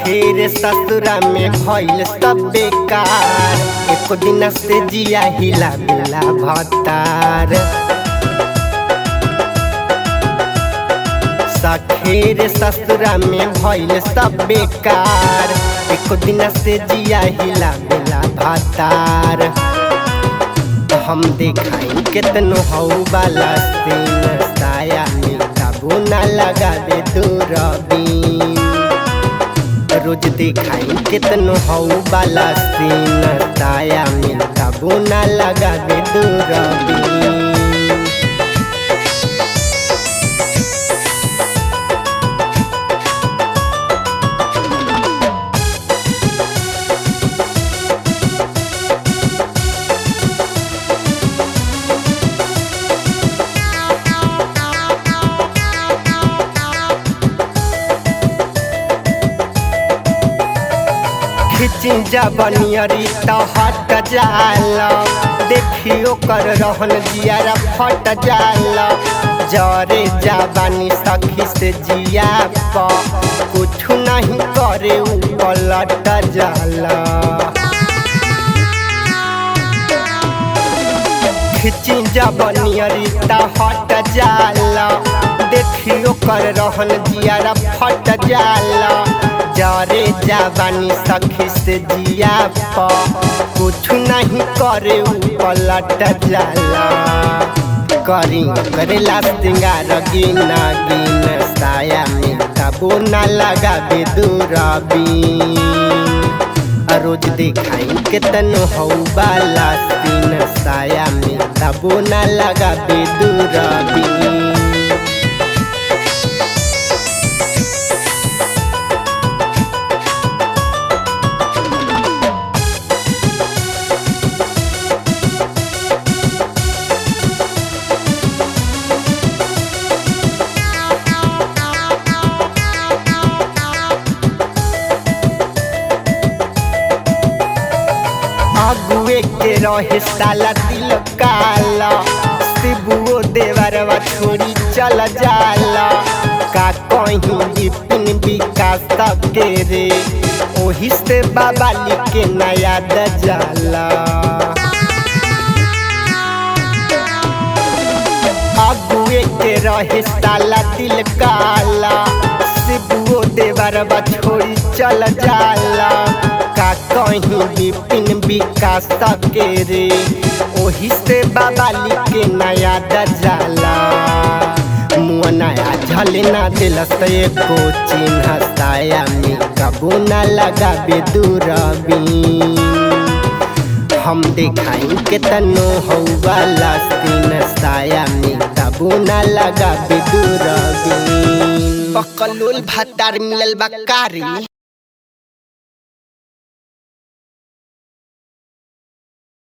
सखेर ससुरा में भइल सब बेकार, एको दिन से जिया हिला बिला भतार। सखेर ससुरा में भइल सब बेकार, एको दिन से जिया हिला बिला भतार। हम देखाई केतनो हौ वाला सीन, साया में काबू ना लगावे दूरबीन। रोज देखाई केतनो हौ वाला सीन, साया में काबू ना लगावे दूरबीन। खिची जबनियरी त हट जाला, देखियो कर रहन जियारा फट जाला। जरे जबानी सखी से जिया प कुछ नहीं करे उ पलट जाला। खिची जबनियरी त हट जाला, देखियो कर रहन जियारा फट जाला। जरे जबानी सखी से जिया प कुछ नहीं करे उ पलट जाला। करी करेला सिंगार गिना गिन, साया में काबू ना लगावे दूरबीन। रोज देखाई केतनो हौ वाला सीन, साया में काबू ना लगावे दूरबीन। अगुए के रहे साला दिल काला, शिबुओ देवरवा छोड़ी चल जाला। का कहीं विपिन विकास के रे, ओही से बाबा लिखे नया जाला। अगुए के रहे साला दिल काला, शिबुओ देवरवा छोड़ी चल जाला। का कहीं विपिन विकास के रे, ओही से बाबा लिखे नया जाला। मुआ नया झलना दिलस एको चिन्ह, साया में काबू ना लगावे दूरबीन। हम देखाई केतनो हौ वाला सीन, साया में काबू ना लगावे दूरबीन। पकलोल भातार मिलल बा कारी।